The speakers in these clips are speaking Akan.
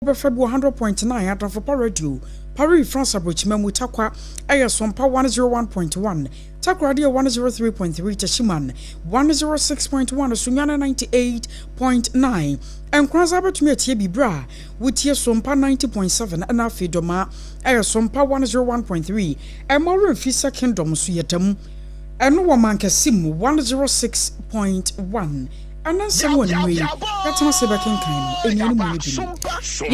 Wobɛfa bi wɔ 100.9 Adamfopa Radio, Paris, France Aburokyima mu, Tarkwa ɛyɛ Sompa 101.1, Takoradi yɛ 103.3, Techiman 106.1, Sunyani 98.9. Nkoranza bɛtumi atie bi berɛ a wotie Sompa 90.7 ɛna afei Dɔmaa ɛyɛ Sompa 101.3. Ɛmma wo werɛ mfi sɛ Kingdom nso yɛ da mu. Ɛno wɔ Mankɛse mu 106.1. Ɛnnɛ nsɛm wɔ anwummerɛ yi, yɛatena ase bɛkenkan no, anuanom mu no bi ni.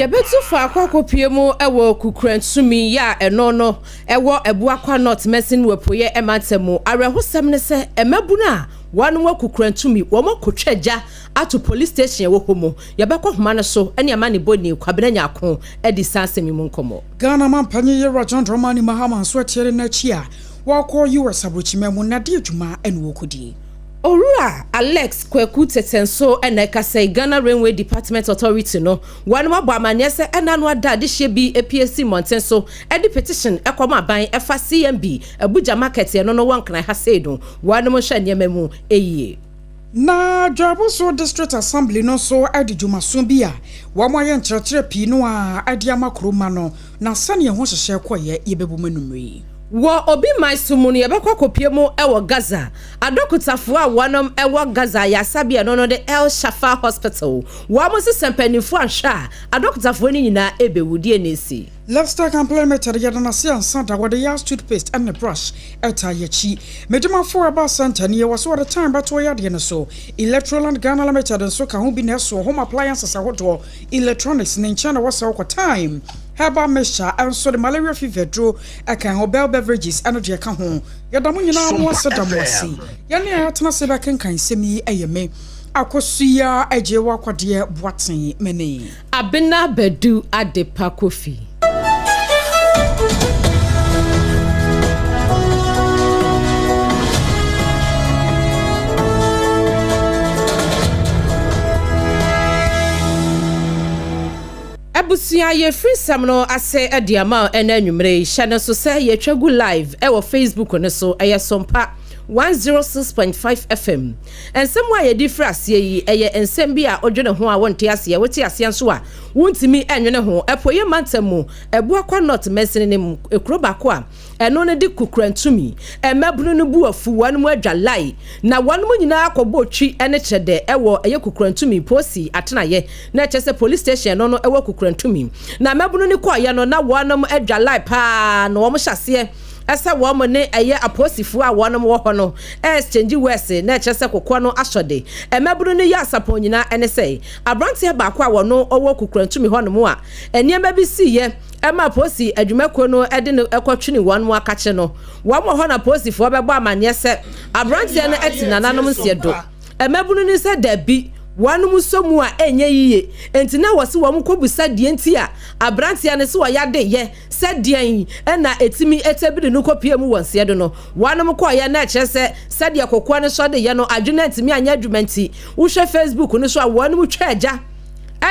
Yɛbɛtu faako akɔpue mu wɔ Kukurantumi yi a ɛno no ɛwɔ Abuakwa North Mansin mu Apueɛ mantam mu. Awerɛhosɛm ne sɛ mmabunu a wɔn wɔ Kukurantumi wɔn akɔtwa gya ato police station a ɛwɔ hɔ mu. Yɛbɛkɔ homa no so ne amanebɔni Kwabena Nyarko adi saa asɛm yi mu nkɔmmɔ. Ghana manpanyin Yewura John Dramani Mahama nso atia ne nan akyi a wakɔ US aburokyima mu na de adwuma na ɔrekɔdie. Owura Alex Kwaku Tetteh nso na ɛkasa yi, Ghana Railway Department Authority no, wɔnom abɔ amaneɛ sɛ ɛna ano ada adehyeɛ bi apue asi mmɔnten so de petition kɔma aban ɛfa CMB Abuja Market ɛno no wɔ Nkran ha sei no, wɔnom nhwɛ nneɛma mu yie. Na Dwaboso District Assembly no nso de dwumaso bi a wɔayɛ nkyerɛkyerɛ pii no ara de ama kuro mma no, na sɛdeɛ ɛho nhyehyɛɛ kɔeɛ yɛbɛbom anwummerɛ yi. Wɔ obi man so mu no, yɛbɛkɔ akɔpue mu wɔ Gaza. Adɔkotafoɔ a wɔnom wɔ Gaza ayaresabea no no de El Shafa Hospital. Wɔn se sɛ mpaninfoɔ anhwɛ a, adɔkotafoɔ no nyinaa ɛbɛwu. Deɛ na ɛsi? Lifestyle Company Limited yɛda no ase ansa da wɔde Yas toothpaste ne brush taa yɛakyi. Medimafo Herbal Centre nie wɔ so wɔde time bɛto yadeɛ no so. Electroland Ghana Limited nso ka ho bi na ɛsoɔ home appliances ahodoɔ, electronics ne nkyɛn na wɔ sɛ wokɔ Time Herbal mixture nso de malaria fever duro ka ho, Bell Beverages no deɛ ka ho. Yɛda mo nyinaa mo ase da mo ase. Yɛne a yɛatena ase bɛkenkan nsɛm yi yɛ me, Akosua Agyewaa Kwadeɛ Boateng Mene. Abena Badu Adepa Kofi. Abusua yɛfiri nsɛm no ase de ama wo ɛnɛ anwumerɛ yi, hyɛ no nso sɛ yɛtwa gu live ɛwɔ Facebook no so, ɛyɛ Sompa 106.5 FM. Nsɛm a yɛde firi aseɛ yi, ɛyɛ nsɛm bi a wodwene ho a wonte aseɛ, wote aseɛ nso a wontumi nnwene ho. Apueɛ mantam mu, Abuakwa North mansini no mu, kuro baako a Ɛno no de kokurantumi. Mmabunu no bo afu, wɔn adwa lai, na wɔn nyinaa kɔbɔ twi ne kyerɛdɛ wɔ ɛyɛ kokurantumi polisi atenaeɛ, na ɛkyerɛ sɛ police station no no wɔ kokurantumi. Na mmabunu no kɔeɛ no, na wɔn adwa lai paa, na wɔn hyɛ aseɛ sɛ wɔn ne ɛyɛ apolisifoɔ a wɔn wɔ hɔ no exchange words, na ɛkyerɛ sɛ kokoa no asɔ de. Mmabunu no yɛ asapɔn nyinaa ɛne sɛ abranteɛ baako a wɔn wɔ kokurantumi hɔnom a nneɛma bi siiɛ, Ɛma apolisi adwumakuo no de no kɔtwene wɔn mo akakye no. Wɔn wɔ hɔ na apolisifoɔ bɛbɔ amaneɛ sɛ abranteɛ no ati nananom nseɛ do. Mmabunu no sɛ dabi, wɔnom sɔ mu a ɛnyɛ yiye. Enti na wɔse wɔn kɔbusa deɛ nti a abranteɛ no se ɔyade yɛ sɛ deɛn na ɛtumi tabiri no kɔpie mu wɔ nseɛ do no. Wɔnom kɔeɛ na ɛkyerɛ sɛ sɛdeɛ kokoa no sɔ de yɛ no adwene antumi anyɛ adwuma nti wohwɛ Facebook no so a wɔnom twaa gya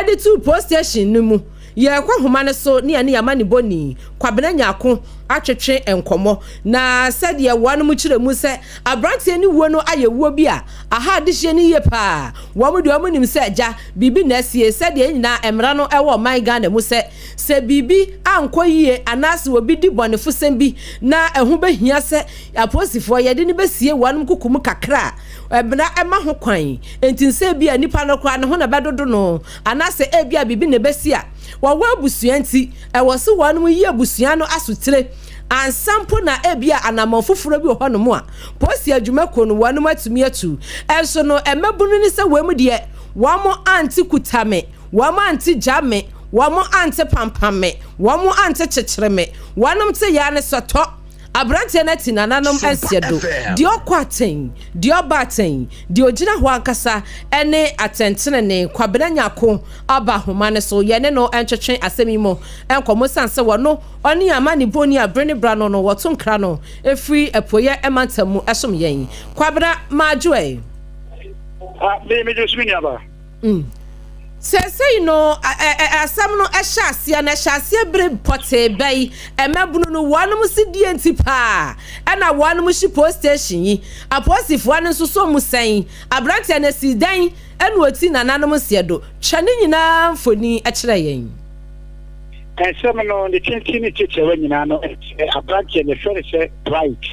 de too post station no mu. Yɛrekɔ nhoma no so ne yɛne yɛn amanebɔni, Kwabena Nyarko atwetwe nkɔmmɔ. Na sɛdeɛ wɔnom kyerɛ mu sɛ abranteɛ no wuo no ayɛ wuo bi a aha adehyeɛ no yie paa. Wɔn deɛ wɔn nim sɛ agya, biribi na asie. Sɛdeɛ yɛn nyinaa mmara no wɔ ɔman Ghana mu sɛ, sɛ biribi ankɔ yie anaase obi di bɔnefosɛm bi na ɛho bɛhia sɛ apolisifoɔ yɛde no bɛsie wɔnom kuku mu kakra a, mmara ma ho kwan. Enti nsɛ ebia nipa no koraa ne ho na ɛbɛdodo no anaasɛ ebia biribi na ebesi a wɔwɔ abusua nti, ɛwɔ sɛ wɔnom yi abusua no asotire ansa mpo na ebia anammɔn foforɔ bi wɔ hɔnom a polisi adwumakuo no wɔnom atumi atu. Nso no, mmabunu no sɛ wɔn deɛ wɔn ante kuta me, wɔn ante gya me, wɔn ante pampam me, wɔn ante kyekyere me, wɔnom te yaa ne sɔtɔ. Aberanteɛ no ati nananom nseɛ do, deɛ ɔkɔ atɛn, deɛ ɔba atɛn, deɛ ɔgyina hɔ ankasa ne atɛntenenee. Kwabena Nyarko aba ahoma no so, yɛne no ntwetwe asɛm yi mu nkɔmmɔ ɛsiane sɛ wɔno ɔne amanebɔni a bere ne bere ano no wɔto nkra no firi Apueeɛ mantam mu som yɛn. Kwabena, madwo ɛ. Ah, me, medwo so me nuabaa. Mm. Seesei no, asɛm no hyɛ aseɛ, na ɛhyɛ aseɛ bere pɔtee bɛn? Mmabunu no, wɔnom se deɛ nti paa ɛna wɔnom hye post station yi? Apolisifoɔ no nso so mu sɛn? Aberanteɛ no asi dɛn ɛna ɔti nananom nseɛ do? Twa ne nyinaa mfoni kyerɛ yɛn. Nsɛm no ne tenten ne tiatiawa nyinaa no sɛ aberanteɛ no yɛfrɛ no sɛ Bright,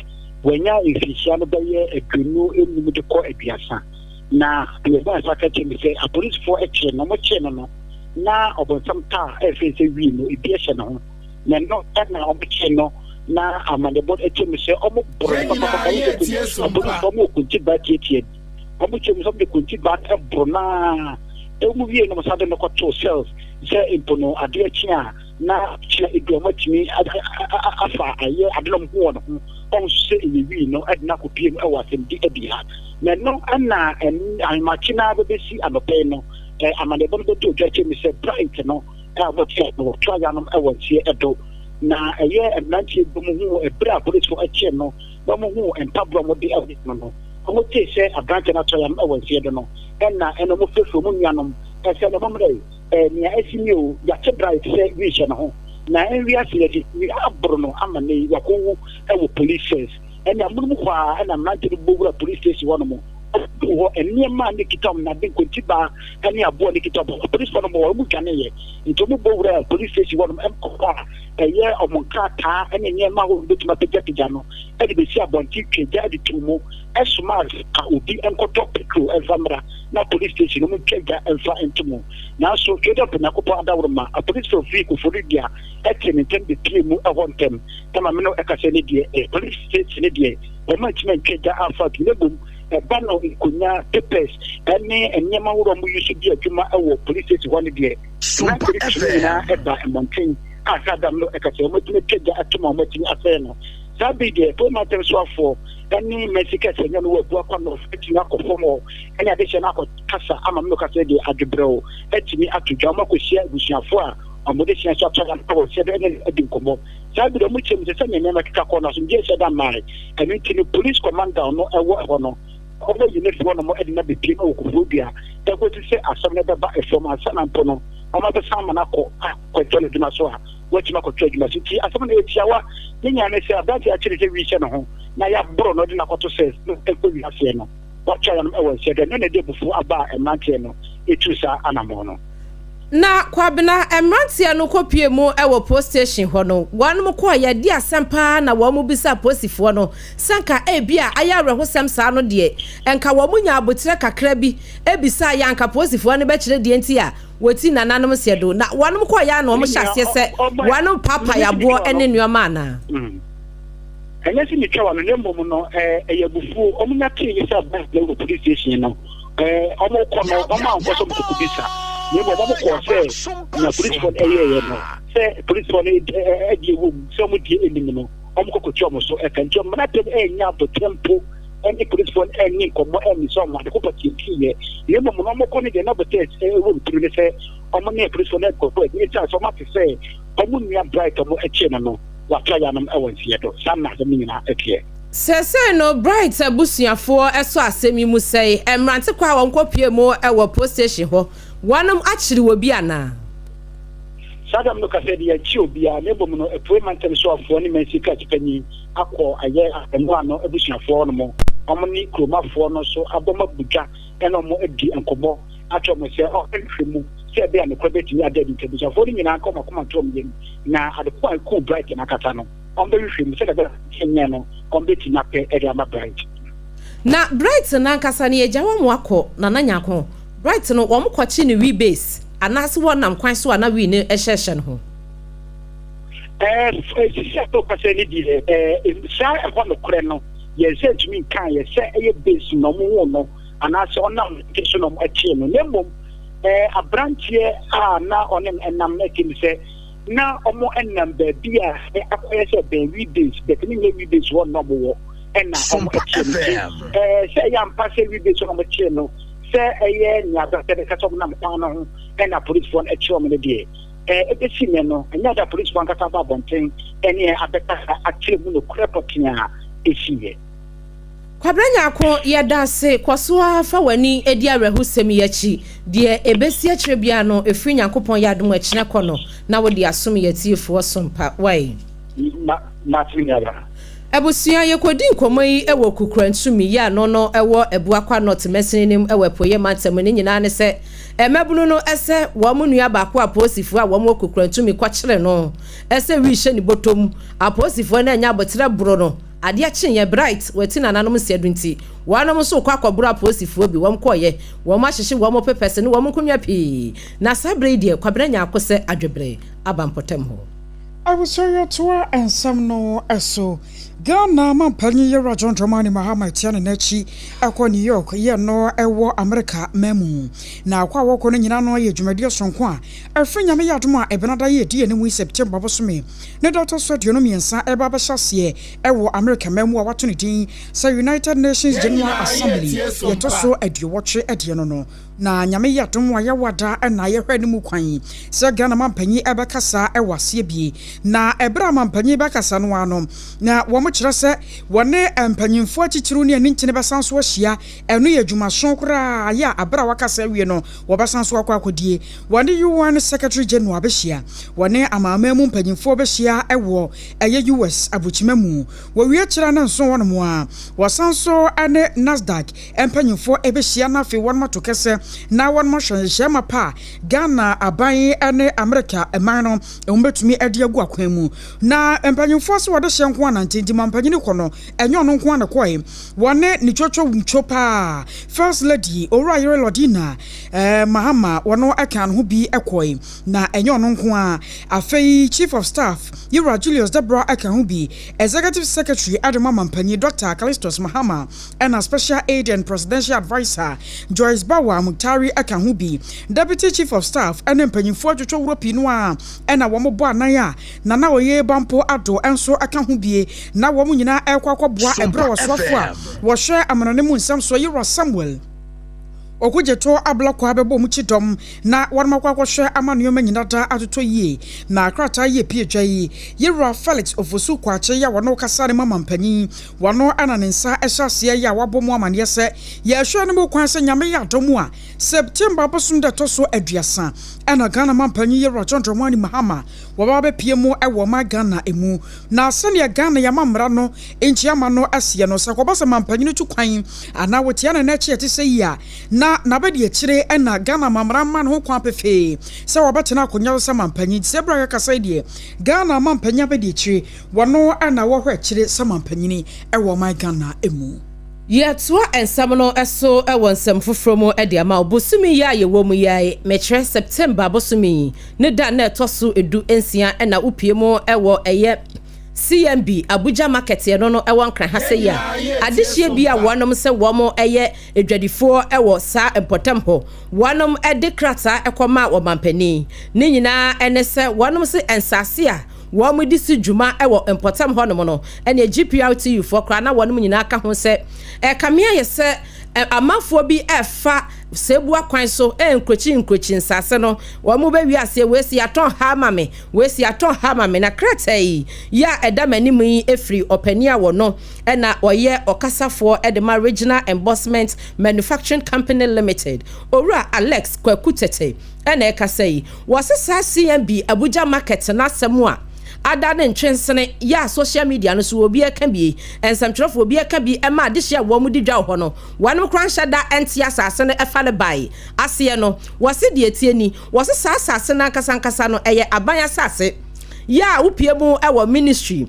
wanya mfirihyia no bɛyɛ 25 de kɔ 30. Na deɛ ɛbaa nsa ka kyerɛ me sɛ apolisifoɔ kyee no, wɔkyee no no na ɔbonsam kaa a ɛfrɛ sɛ wii no ebi hyɛ ne ho. Na ɛno na wɔkyee no na amanneɛbɔ no kyerɛ me sɛ wɔboro no papapapa, wɔn sɛ apolisifoɔ wɔwɔ kontibaa tiatia bi. Wɔkyerɛ mu sɛ wɔde kontibaa no boro no ara. Wɔn wie no wɔsan de no kɔtoo cells sɛ mpo no adeɛ kye a na kyena edu a wɔatumi afa ayɛ ade na wɔhu wɔn ho. Wɔn nso sɛ ɛyɛ wii no de no akɔpie mu wɔ asɛmdi adi ha. Na ɛno na ahemakye no ara bɛbɛsi anɔpa yi no amanneɛbɔ no bɛtɔ dwa kyerɛ mu sɛ Bright no a wɔkyerɛ no wɔto ayanom wɔ nseɛ do. Na ɛyɛ mmeranteɛ bi mu hu ɛberɛ a polisifoɔ kyee no na wɔhuu mpaboa a wɔde agu no no, wɔtee sɛ aberanteɛ no atɔ yam wɔ nseɛ do no, ɛnna ɛna wɔfrɛfrɛ wɔn nuanom sɛ, Na mommra yi, nea asi nie o, yɛate Bright sɛ wii hyɛ ne ho, na ɛnwiase yɛde wii aboro no ama nnɛ yi wakɔwu wɔ police cells. Ɛnna amonom hɔ ara na mmerante no bɔ wuraa police station hɔnom. Wɔduu hɔ, nneɛma a na ɛkita wɔn, nnade, nkontibaa ne aboɔ a na ɛkita wɔn, apolisifoɔ no bɔɔ wɔn dwaneeɛ. Nti wɔbɔ wuraa police station hɔnom kɔfaa ɛyɛ wɔn nkrataa ne nneɛma ahorow betumi apagyapagya no de besi abɔnten twa gya de too mu somaa sɛ obi nkɔtɔ petrol mfa mmra na police station no mu ntwa gya mfa nto mu. Nanso Tweedɔp Nyankopɔn adaworoma, apolisifo fii Koforidua tee ne ntɛm bepiee mu hɔ ntɛm ma me no ɛka sɛ ne deɛ police station no deɛ wɔn antumi antwa gya amfa anto mu na mmom ɛba no nkonyaa, papers ne nneɛma ahorow a wɔyi so di adwuma wɔ police station hɔ no deɛ Sompa mmerante no tumi nyinaa FM. ba mmɔnten a saa dam no ɛka sɛ wɔatumi atwa gya atom a wɔatumi asɛe no. Saa bere yi deɛ, Apuei Mantam soafoɔ ne Mercy Kɛsɛnyɛ no wɔ Abuakwa North atumi akɔ fam hɔ ne adehyeɛ no akɔkasa ama me no kasa deɛ adwebrɛw atumi ato dwa. Wɔakɔhyia abusuafoɔ a wɔde hyɛn so atɔ yam wɔ sɛ ne no adi nkɔmmɔ. Saa bere yi wɔkyerɛ mu sɛ sɛnea nneɛma keka kɔ no asomdwoeɛ nhyɛ da mmae. Ɛno nti no police commander no wɔ hɔ no wɔbɛyi no afi hɔnom de no abɛpiem wɔ Koforidua ɛkɔsi sɛ asɛm no bɛba fam ansa na mpo no wɔabɛsan ama no akɔ akɔtoa n'adwuma so a watumi akɔtoa adwuma so. Nti asɛm no yɛ tiawa. Ne nyinaa ne sɛ aberante a akyere sɛ wi hyɛ ne ho na yɛaboro no de no akɔto sɛ ɛkɔ wi aseɛ no, watwa yɛnom wɔ nseɛ do. Ɛno na ɛde abufuo aba a mmeranteɛ no tuu saa anammɔn no. Na Kwabena, mmeranteɛ no kɔpuee mu wɔ post station hɔ no, wɔnom kɔeɛ, de asɛm paa na wɔn bisaa posifoɔ no, sɛ nka ebia ayɛ awerɛhosɛm saa no deɛ, nka wɔn nyaa aboterɛ kakra bi bisaa yɛ a nka posifoɔ no bɛkyerɛ deɛ nti a wɔti nananom seɛ do. Na wɔnom kɔeɛ a na wɔn hyɛ aseɛ sɛ wɔnom paapae aboɔ ne nnoɔma anaa? Ɛnyɛ sɛ metwa w'ano na mmom no ɛyɛ abufuo. Wɔn nya tee sɛ aban no wɔ police station no, wɔn kɔ no wɔn ankɔ sɛ wɔn kɔkɔ bisa, na mmom wɔn kɔɔ sɛ nea polisifoɔ no ɛyɛɛyɛ no, sɛ polisifoɔ no ɛdeɛ wɔ mu, sɛ wɔn deɛ ɛnim no, wɔn kɔ kɔtua wɔn so ɛka. Nti wɔn mmeranteɛ no ɛnyɛ aboterɛ mpo ɛne polisifoɔ no ɛnni nkɔmmɔ ɛmmisa wɔn ade ko pɔtee ntiiɛ, na mmom no wɔn kɔ no deɛ na aboterɛ ɛwɔ wɔn tirim ne sɛ wɔn ne polisifoɔ no ɛnkɔkɔ ɛdi, ɛsiane sɛ wɔn ate sɛ wɔn nua Bright a wɔn ɛkyee no no Wɔatoa yanom wɔ nsiyɛ do. Saa na asɛm no nyinaa teɛ. Seesei no, Bright abusuafoɔ sɔ asɛm yi mu sɛe. Mmerante kɔ a wɔkɔpue mu wɔ post station hɔ, wɔnom akyere obi anaa? Saa dɔm no ka sɛ, Yɛnkyere obiara, na mmom no Apuei Mantam Soafoɔ ne Mansin Krakye Panyin akɔ ayɛ mmoa ano abusuafoɔ hɔnom. Wɔn ne kuromafoɔ no nso abom abu dwa ne wɔn adi nkɔmmɔ akyerɛ wɔn sɛ wɔnhwɛ mu sɛ ɛbɛyɛ a nokorɛ bɛtumi ada adi nti abusuafoɔ no nyinaa nka wɔn akoma nto wɔn yam. Na ade ko a ekum Bright no ankasa no, wɔbɛhwehwɛ mu sɛnea ɛbɛyɛ a ɛnyɛ no, wɔbetumi apɛ de ama Bright. Na Bright no ankasa no, yɛagya wɔn akɔ Nana Nyarko. Bright no, wɔkɔkye no wii base anaase wɔnam kwan so a na wii no hyɛhyɛ no ho? Ɛɛ, sisi a wokasa yi no deɛ, ɛɛ, saa ɛhɔ nokorɛ no, yɛn nsa ntumi nkaeɛ sɛ ɛyɛ base na wɔhuu no anaasɛ ɔnam kwan so na wɔkyee no, na mmom, ɛɛ, aberanteɛ a na ɔne no nam no ɛte me sɛ, na wɔnam baabi a akɔyɛ sɛ bɛn wii base but ne nyɛ wii base hɔ na wɔwɔ ɛna wɔkyee no nti ɛɛ sɛ ɛyɛ ampa sɛ wii base na wɔkyee no sɛ ɛyɛ nea aberanteɛ bɛka sɛ wɔnam kwan no ho ɛna polisifoɔ no ɛkyerɛ wɔn no deɛ ɛɛ ɛbɛsi nnɛ no ɛnyɛ ade a polisifoɔ ankasa aba abɔnten ɛne abɛkasa akyerɛ mu nokorɛ pɔtee a ɛsiiɛ. Kwabena Nyarko, yɛda ase. Kɔ so ara fa w'ani di awerɛhosɛm yi akyi. Deɛ ɛbɛsi akyire biara no, ɛfiri Nyankopɔn yɛ adom a ɛkyena kɔ no, na wode asom yɛn atiefoɔ som pa. Wai? Ma, mate me nuabaa. Abusua, yɛkɔdi nkɔmmɔ yi wɔ Kukurantumi yi ano no wɔ Abuakwa North mansini no mu wɔ Apueeɛ mantam mu. Ne nyinaa ne sɛ mmabunu no sɛ wɔn nua baako a apolisifoɔ a wɔn wɔ Kukurantumi kɔkyere no sɛ wii hyɛ ne bɔtɔ mu. Apolisifoɔ no annya aboterɛ boro no. Adeɛ kyeeɛ, Bright wati nananom nsiadu nti, wɔnom nso rekɔ akɔboro apolisifoɔ bi. Wɔn kɔeɛ, wɔn ahyehye wɔn pepɛse ne wɔn nkonnwa pii. Na saa berɛ yi deɛ, Kwabena Nyarko sɛ adwebrɛ aba mpɔtam hɔ. Abusua yɛtoa nsɛm no so. Ghana mampanyin Yewura John Dramani Mahama atia ne n'akyi kɔ New York yɛ no wɔ Amerika man mu. Na kɔ a wɔkɔ no nyinaa no yɛ dwumadie sononko a ɛfiri Nyame yɛ adom a Ɛbenada yi ɛdi anim yi September bosome ne da ɛtɔ so 23 ɛreba abɛhyɛ aseɛ wɔ Amerika man mu a wɔato ne din sɛ United Nations Yɛn General nyinaa Assembly yɛtie deɛ ɛtɔ Sompa. so aduowɔtwe deɛ no no. Na Nyame yɛ adom a yɛwɔ ada na yɛhwɛ no mu kwan sɛ Ghana mampanyin bɛkasa wɔ aseɛ bie. Na ɛberɛ a mampanyin bɛkasa no ara no, na wɔn kyerɛ sɛ wɔne mpanyinfoɔ atitiriw ne anintini bɛsan so ahyia. Ɛno yɛ adwumason koraa yɛ a aberɛ a wakasa awie no wɔbɛsan so akɔ akɔdie. Wɔne UN Secretary General bɛhyia. Wɔne amanaman mu mpanyinfoɔ bɛhyia wɔ ɛyɛ US abrokyima mu. Wɔwie kyerɛ ne nson hɔ nom a, wɔsan so ne Nasdaq mpanyimfoɔ bɛhyia na afei wɔnom ato kɛsɛ na wɔnom ahwɛ nhyehyɛɛ mapa a Ghana aban ne Amerika man no wɔn bɛtumi de agu akwan mu. Na mpanyimfoɔ sɛ wɔde hyɛ nko anante nti ma mpanyini kɔ no ɛnyɛ ɔno nko na kɔe, wɔne ne twotwo ntwo paa First Lady Owura Yere Lordina eh, Mahama wɔno ɛka ne ho bi kɔe na ɛnyɛ ɔno nko a. Afei Chief of Staff Yewura Julius Debrah ɛka ho bi, Executive Secretary de ma Mampanyin Dr. Callistus Mahama ɛna Special Aide and Presidential Adviser Joyce Bawah Mogtari ka ho bi. Deputy Chief of Staff ne mpanyimfoɔ atwotwoworo pii no ara na wɔbɔ anan a Nana Oye Bampo Addo nso ka ho bi na wɔn nyinaa rekɔ akɔboa ɛberɛ a Sompa ɔsoafoɔ a FM. wɔhwɛ amanɔne mu nsɛm soɔ Yewura Samuel Okudzeto Ablakwa bɛbɔ wɔn kyidɔm na wɔnom akɔ akɔhwɛ ama nnoɔma nyina da atotɔ yie. Na krataa yi epie dwa yi, Yewura Felix Ofosu Kwakye yi a wɔno kasa ne ma mampanyin, wɔno na ne nsa hyɛ aseɛ yi a wabɔ mu amaneɛ sɛ yɛhwɛ no mu kwan sɛ Nyame yɛ adom a September bosom da ɛtɔ so 30 ɛna Ghana mampanyin Yewura John Dramani Mahama wɔbɛba abɛpie mu wɔ ɔman Ghana mu. Na sɛdeɛ Ghana yɛamammra no nkyia ma no seɛ no, sɛ ɛkɔba sɛ mampanyini tu kwan anaa wɔtia ne nan akyi a ɛte sɛ yi a, na n'abadiakyire na Ghana amammra mma no ho kwan pefee sɛ wɔbɛtena akonnwa so sɛ mampanyin. Nti sɛ berɛ a yɛkasa yi deɛ, Ghana mampanyin abadiakyire, wɔno na wɔhwɛ akyire sɛ mampanyini wɔ ɔman Ghana mu. Yɛtoa nsɛm no so wɔ nsɛm foforɔ mu de ama wo. Bosome yi a yɛwɔ mu yi ara yi, mekyerɛ September bosome yi, ne da na ɛtɔ so 16 na wopue mu wɔ ɛyɛ CMB, Abuja Market ɛno no ɛwɔ Nkran ha sɛ yi a, adehyeɛ bi a wɔnom sɛ wɔn yɛ adwadifoɔ wɔ saa mpɔtam hɔ, wɔnom de krataa kɔmaa ɔmanpanin. Ne nyinaa ne sɛ wɔnom se nsaase a wɔde si dwuma wɔ mpɔtam hɔnom no, ɛneɛ GPRTU foɔ koraa na wɔnom nyinaa ka ho sɛ ɛkame ayɛ sɛ amanfoɔ bi ɛfa sɛbua kwan so nkurokyi nkurokyi nsase no, wɔn bɛwie aseɛ wei si yɛatɔn ha ama me, wei si yɛatɔn ha ama me. Na krataa yi yɛ a ɛda m'anim yi firi ɔpanin a wɔno na ɔyɛ ɔkasafoɔ de ma Regional Embossment Manufacturing Company Limited, Owura Alex Kwaku Tete na ɛkasa yi. Wɔse saa CMB Abuja Market no asɛm a ada ne ntwensene yɛ a social media no so obi ɛka bi, nsɛmtwerɛfoɔ obi ɛka bi ɛma adehyeɛ a wɔn di dwa wɔ hɔ no, wɔnom koraa nhyɛ da nte asase no ɛfa no bae aseɛ no. Wɔse deɛ ɛteɛ ni, wɔse saa asase no ankasa ankasa no ɛyɛ aban asase yɛ a wopie mu wɔ ministry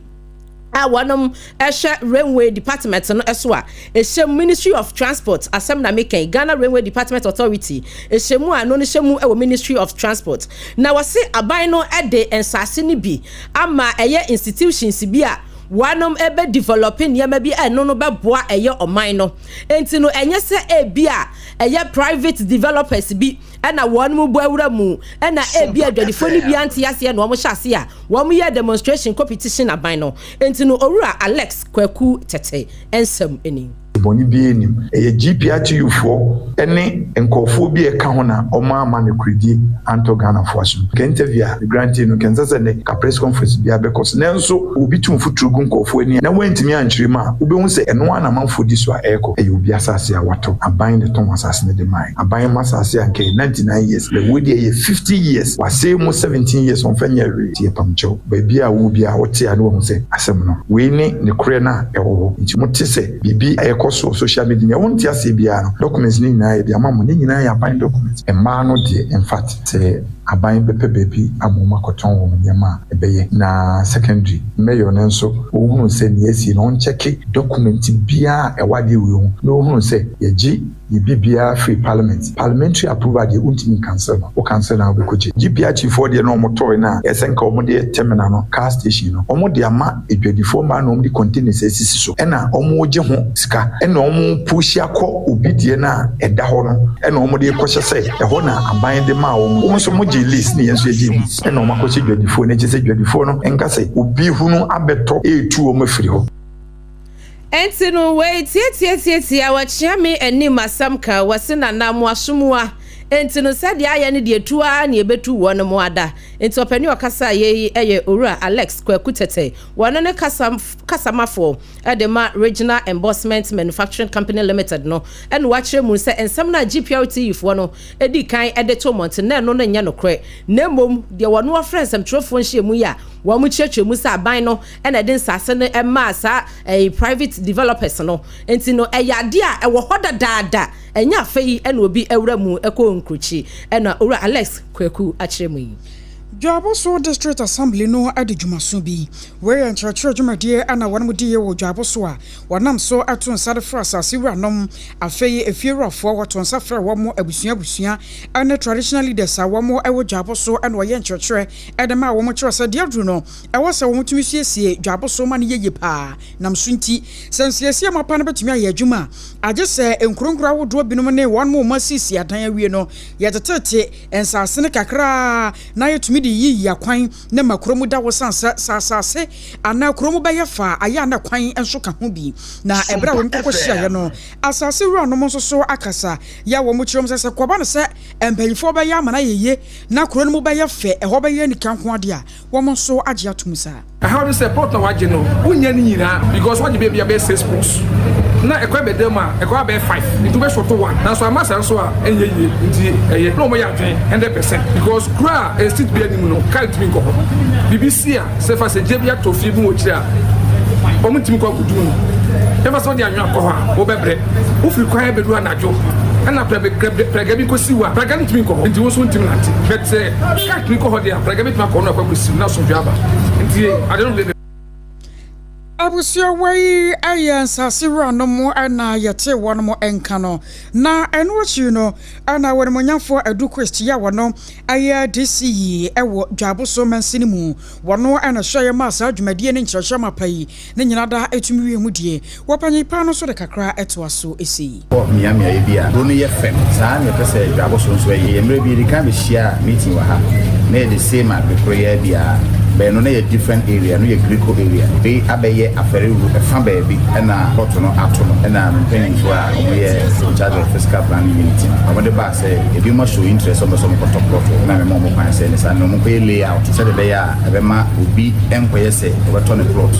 a wɔnom hwɛ railway department no so a ɛhyɛ mu Ministry of Transport asɛm na meka yi, Ghana Railway Department Authority ɛhyɛ mu a ɛno no hyɛ mu wɔ Ministry of Transport. Na wɔse aban no de nsase no bi ama ɛyɛ institutions bi a wɔnom bɛ develop nneɛma bi a ɛno no bɛboa ɛyɛ ɔman no. Enti no ɛnyɛ sɛ ebi a ɛyɛ private developers bi na wɔnom bɔ awura mu na ebi a Sompa adwadifoɔ no bi FM. ante aseɛ na wɔn hyɛ aseɛ a wɔn yɛɛ demonstration kɔ petition aban no. Enti no Owura Alex Kwaku Tete nsɛm ni. Bɔne biara nnim. Ɛyɛ GPRTU foɔ ne nkorɔfoɔ bi a ɛka ho na wɔn amma nokorɛdie antɔ Ghanafoɔ asom. Nka interview a me grantee no nka ɛnsɛ sɛ nnɛ nka press conference biara bɛkɔ so. Nanso obi tu mfuturo gu nkorɔfoɔ ani a na wantumi ankyerɛ mu a, wobɛhu sɛ ɛno ara na amanfoɔ di so a ɛrekɔ. Ɛyɛ obi asase a watɔ. Aban na ɛtɔn asase no de mae. Aban mma asase a nka ɛyɛ 99 years na wei deɛ ɛyɛ 50 years. Wasɛe mu 17 years ɔmfa nyɛɛ hwee. Nti yɛpamkyɛw, baabi a wowɔ biara wote a na wahu sɛ asɛm no, wei ne nokorɛ no a ɛwɔ hɔ. Nti mote sɛ biribi rekɔ so wɔ social media, nea wonte aseɛ biara no, documents no nyinaa yɛde ama mo, ne nyinaa yɛ aban documents. Mmaa no deɛ infact sɛ aban bɛpɛ baabi ama wɔn akɔtɔn wɔn nneɛma a ɛbɛyɛ. Na secondary, mayor no nso ɔhunu sɛ nea asie no ɔnkyɛke document biara a ɛwɔ adeɛ wei ho na ɔhunu sɛ yɛgye Yɛ biribiara firi parliament. Parliamentary approval deɛ wontumi ncancel no, wo cancel no a wobɛkɔ jail. GPRT foɔ deɛ na wɔn tɔɔe no a ɛsɛ nka wɔn de yɛ terminal no, car station no, wɔn de ama adwadifoɔ mmaa na wɔn de containers asisi so ɛna wɔn regye ho sika ɛna wɔn pushi akɔ obi deɛ no a ɛda hɔ no ɛna wɔn de rekɔhyɛ sɛ ɛhɔ na aban de maa wɔn. Wɔn nso wɔn gyee lease na yɛn nso yɛgyee lease ɛna wɔn akɔhyɛ dwadifoɔ no akyi sɛ dwadifoɔ no nka sɛ obi hunu abɛtɔ retu wɔn afiri hɔ. Enti no wei tiatiatiatia wɔkyea me anim asɛm ka wɔse nana mo aso mua enti no sɛdeɛ ayɛ no deɛ tu ara na yɛbɛtu wɔn mo ada enti ɔpanin a ɔkasaeɛ yi yɛ Owura Alex Kwaku Tete wɔno ne kasa kasamafoɔ de ma Regional Embossment Manufacturing Company Limited no ɛna wakyerɛ mu sɛ nsɛm no a GPRTU foɔ no dii kan de too mmɔnten na ɛno no nyɛ nokorɛ na mmom deɛ wɔno wɔfrɛ nsɛmtwerɛfoɔ nhyiamu yi a wɔn kyerɛkyerɛ mu sɛ aban no na ɛde nsase no maa saa ɛyi private developers no nti no ɛyɛ adeɛ a ɛwɔ hɔ dadaada ɛnyɛ afei ɛna obi awura mu ɛkɔ nkurukyi ɛna owura Alex Kwaku akyerɛ mu yi. Dwaboso District Assembly no adi dwumaso bi. Wei yɛ nkyerɛkyerɛ dwumadie na wɔnom diiɛ wɔ Dwaboso a wɔnam so to nsa de frɛ asase wuranom, afei efiewurafoɔ, wɔto nsa frɛ wɔn abusua abusua ne traditional leaders a wɔn wɔ Dwaboso na wɔyɛ nkyerɛkyerɛ de ma wɔn kyerɛ sɛ deɛ aduru no Ɛwɔ sɛ wɔtumi siesie dwabo so ma no yɛ yie paa. Nam so nti, sɛ nsiesie mapa no bɛtumi ayɛ adwuma a, agye sɛ nkuro nkuro ahodoɔ binom ne wɔn a wɔasiesie adan awie no, yɛteteete nsase no kakra ara na yɛtumi de yiyi akwan na ma kuro mu da hɔ sane sɛ, sɛ asase anaa kuro mu bɛyɛ fɛ a, ayɛ a na kwan nso ka ho bi. Na ɛberɛ a wɔn kɔkɔ hyiaeɛ no, asase wuranom nso so akasa yɛ a wɔkyerɛ mu sɛ, sɛ kɔba no sɛ mpanyinfoɔ bɛyɛ ama no ayɛ yie na kuro no mu bɛyɛ fɛ, ɛhɔ bɛyɛ anika nko ara deɛ a, Wɔn nso agye atom saa. Ɛhaw ne sɛ plot na wagye no wonnya ne nyinaa because wagye baabi a bɛyɛ six plots na ɛkwan bɛda mu a ɛkwan abɛyɛ five nti wobɛ short one nanso amma saa nso a ɛnyɛ yie nti ɛyɛ na wɔyɛ adwene 100% because kuro a street biara nni mu no car ntumi nkɔ hɔ biribi si a sɛ fa sɛ gya bi atɔ fie bi mu wɔ akyire a wɔn ntumi nkɔ akɔdum no yɛfa sɛ wode anwea kɔ hɔ a wobɛbrɛ wofiri kwan abɛdu anadwo ɛna prɛga bi kɔsi wo a prɛga no ntumi nkɔ hɔ nti wo nso wontumi nante but sɛ car tumi kɔ hɔ deɛ a prɛga bɛtumi akɔ hɔ na akɔ akɔsiw na asomdwoe aba nti ade no de Abusua wei yɛ nsase wuranom na yɛte wɔn nka no. Na ɛno akyiri no na Onimuonyamfoɔ Adu Quist yi a wɔno yɛ DC yi wɔ Dwaboso mansini mu, wɔno na ɛhwɛeɛ maa saa dwumadie ne nkyerɛkyerɛ mapa yi ne nyina daa ɛtumi wie mu die. Wɔpanyin paa no nso de kakra toa so sei. Kɔ mmea mmeaeɛ bi a kuro no yɛ fɛm saa na yɛpɛ sɛ Dwaboso nso yɛ. Mmerɛ bi yɛdi kan bɛhyiaa meeting wɔ ha na yɛde same ade koro yi ara bi a but ɛno na yɛ different area ɛno yɛ Greco area. Wei abɛyɛ Afɛrewuro ɛfa baabi ɛna plot no ato no ɛna me mpanyinfoɔ a wɔn yɛ in charge of physical planning unit no wɔn de baa sɛ ebinom a show interest sɛ wɔn pɛ sɛ wɔn kɔtɔ plot wɔ hɔ na mema wɔn kwan sɛ ne saa no wɔn nkɔyɛ layout sɛdeɛ ɛbɛyɛ a ɛbɛma obi nkɔyɛ sɛ ɔbɛtɔ ne plot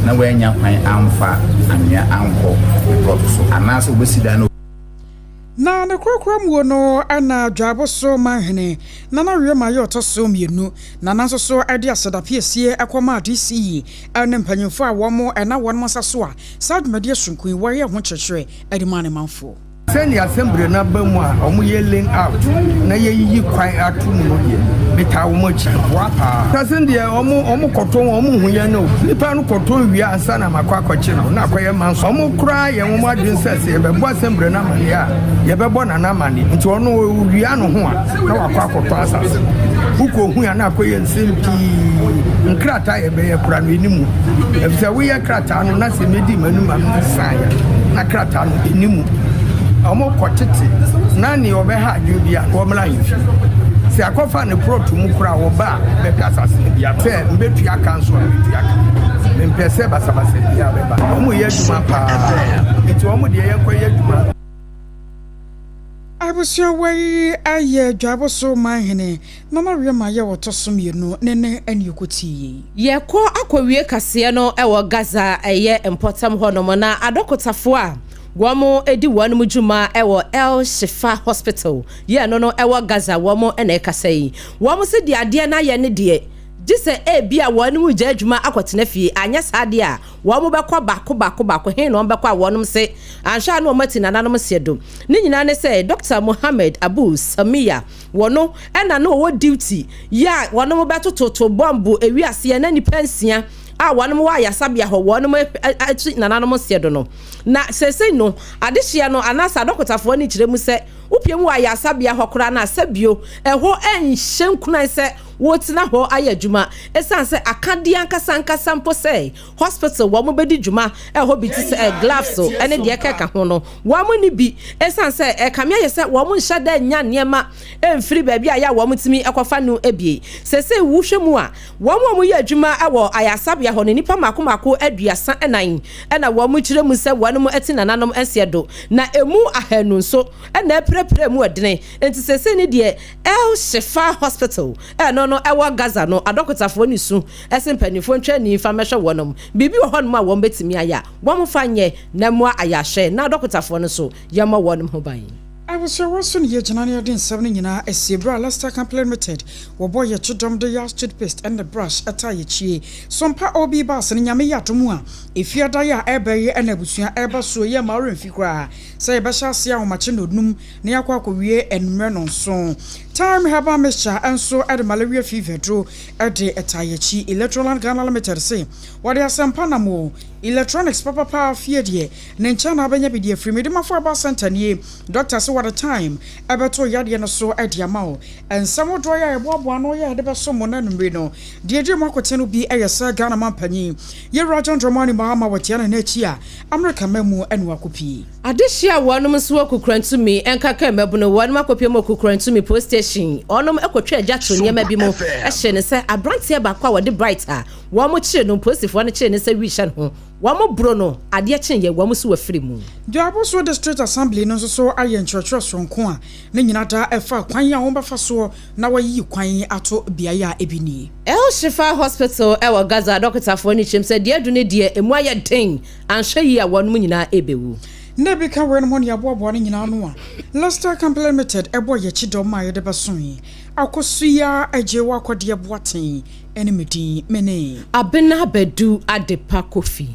na wannya kwan amfa anwea ankɔ ne plot so anaasɛ obesi dan no. Na ne korakora muo no na Dwaabo so manhene Nana Wiema yɛ ɔtɔ so mienu. Nana nso so de aseda piesie kɔmaa DC ne mpanyimfoɔ a wɔn na wɔn nsa so a saa dwumadie soronko yi wɔyɛ ho nkyerɛkyerɛ de maa ne manfoɔ. Sɛnea asɛmbre no aba mu a wɔyɛ laying out na yɛyiyi kwan ato mu no deɛ, metaa wɔn akyi. Ɛboa paa. Asase no deɛ, wɔn kɔtɔn, wɔn nhu yɛn o. Nipa no kɔtɔn wie ansa na makɔ akɔkye no, na akɔyɛ manso. Wɔn koraa yɛ wɔn adwene sɛ, sɛ yɛbɛbɔ asɛmbre no amaneɛ a, yɛbɛbɔ Nana amaneɛ. Nti ɔno ɔwia ne ho a, na wakɔ akɔtɔn asase no. Wokɔhui a, na akɔyɛ nsɛm pii. Nkrataa a yɛbɛyɛ koraa no, ɛnni mu. Efisɛ woyɛ krataa no na sɛ medi m'anim a mesan a, na krataa no ɛnni mu. Wɔkɔ tete na nea ɔbɛha adwene biara no, wɔmmra ahemfie. Sɛ akɔfa ne plot mu koraa wɔba a bɛpɛ asase no bi atɔ. Sɛ mbɛtua ka nso a mɛtua ka. Mempɛ sɛ basabasa biara bɛba. Wɔn yɛ adwuma paa nti wɔn deɛ yɛnkɔ yɛ adwuma. Abusua wei yɛ Dwaboso manhene Nana Wiama yɛ ɔtɔ so mmienu ne ne ɛne ɔkɔtii yei. Yɛkɔ akɔwie kaseɛ no wɔ Gaza ɛyɛ mpɔtam hɔ nom na adɔkotafoɔ a wɔn di wɔn dwuma wɔ El Shifa Hospital yɛ ɛno no ɛwɔ Gaza wɔn na ɛkasa yi. Wɔn se deɛ adeɛ no ayɛ no deɛ gye sɛ ebia wɔn regya adwuma akɔtena fie anyɛ saa deɛ a wɔn bɛkɔ baako baako baako he na wɔn bɛkɔ a wɔnom se anhwɛ a na wɔn ati nananom seɛ do. Ne nyinaa ne sɛ Dɔkta Mohammed Abu Samiya wɔno na na ɔwɔ duty yi a wɔnom bɛtototo bɔmbo ewiaseɛ na nnipa nsia a wɔnom wɔ ayasabea hɔ wɔnom ati nananom seɛ do no. Na seesei no adehyeɛ no anaasɛ adɔkotafoɔ no kyerɛ mu sɛ wopue mu wɔ ayaresabea hɔ koraa no a sɛ bio ɛhɔ nhyɛ nkuran sɛ wotena hɔ ayɛ adwuma esiane sɛ akadeɛ ankasa ankasa mpo sɛ hospital wɔn bɛdi dwuma ɛhɔ bi te sɛ gloves ne deɛ ɛkeka ho no wɔn nni bi esiane sɛ ɛkame ayɛ sɛ wɔn nhyɛ da nnya nneɛma mfiri baabi a yɛ a wɔn tumi kɔfa no bi. Seesei wohwɛ mu a wɔn a wɔyɛ adwuma wɔ ayaresabea hɔ no nnipa mmaako mmaako 34 na wɔn kyerɛ mu sɛ wɔn te nananom nseɛ do na emu ahanu nso na apirapira mu ɛdene enti seesei ne deɛ El Shifa Hospital a ɛno no ɛwɔ Gaza no adɔkotafoɔ no su se mpanimfoɔ ntwa ani mfa mmɛhwɛ wɔnom. Biribi wɔ hɔnom a wɔn bɛtumi ayɛ a wɔn mfa nyɛ na mmoa ayɛ ahwɛ na adɔkotafoɔ no nso yɛmmɔ wɔnom ho ban. Abusua so na yɛgyina na yɛde nsɛm no nyinaa asie berɛ a Lester Company Limited wɔbɔ yɛn kyedɔm de Yas toothpaste ne brush taa yɛkyie. Sompa OB bus no Nyame yɛ adom a Efiada yi a ɛreba yi na abusua ɛreba soɔ yi ɛmma wo werɛ mfi koraa sɛ yɛbɛhyɛ aseɛ ahomakye nnɔnum na yɛakɔ akɔwie anwummerɛ nnɔnson. Thyme Herbal Mixture nso de malaria fever duro de taa yɛakyi. Electroland Ghana Limited se wɔde asɛmpa nam o. Electronics papapa fie deɛ ne nkyɛn na wobɛnya bi de afiri. Medimafo Herbal Centre nie. Doctor se wɔde thyme bɛto yadeɛ no so de ama wo. Nsɛm hodoɔ yi a yɛboaboa ano yi a yɛde bɛsom mo nnɛ anwummere no, deɛ ɛdi mu akoten no bi yɛ sɛ Ghana manpanyin, Yɛwura John Dramani Mahama watia ne nan akyi a Amerika man mu na wakɔpie. Adehye a wɔnom nso wɔ Kukurantumi nkaka mmabunu wɔnom akɔpie mu wɔ Kukurantumi post station wɔnom kɔtwa agya to nneɛma bi mu hyee no sɛ abranteɛ baako a wɔde bright a wɔn kyere no mpolisifoɔ no kyere no sɛ wii hyɛ ne ho wɔn boro no adeɛ kyeeɛ wɔn nso wafiri mu. Dwaboso District Assembly no nso so ayɛ nkyerɛkyerɛ soronko a ne nyina da ɛfa kwan a wɔbɛfa soɔ na wɔayiyi kwan ato beaeɛ a ebi nie. El Shifa Hospital wɔ Gaza adɔkotafoɔ no kyerɛm sɛ deɛ adu no deɛ emu ayɛ den, anhwɛ yie a wɔnom nyinaa rebɛwu. Na ebi ka weinom ho ne yɛaboaboa no nyinaa ano a Leicester Company Limited bɔɔ yɛn kyidɔm maa yɛde bɛsoe. Akɔso yi ara agye w'akɔdeɛ Boateng ne me din, me ne. Abena Badu Adepa Kofi.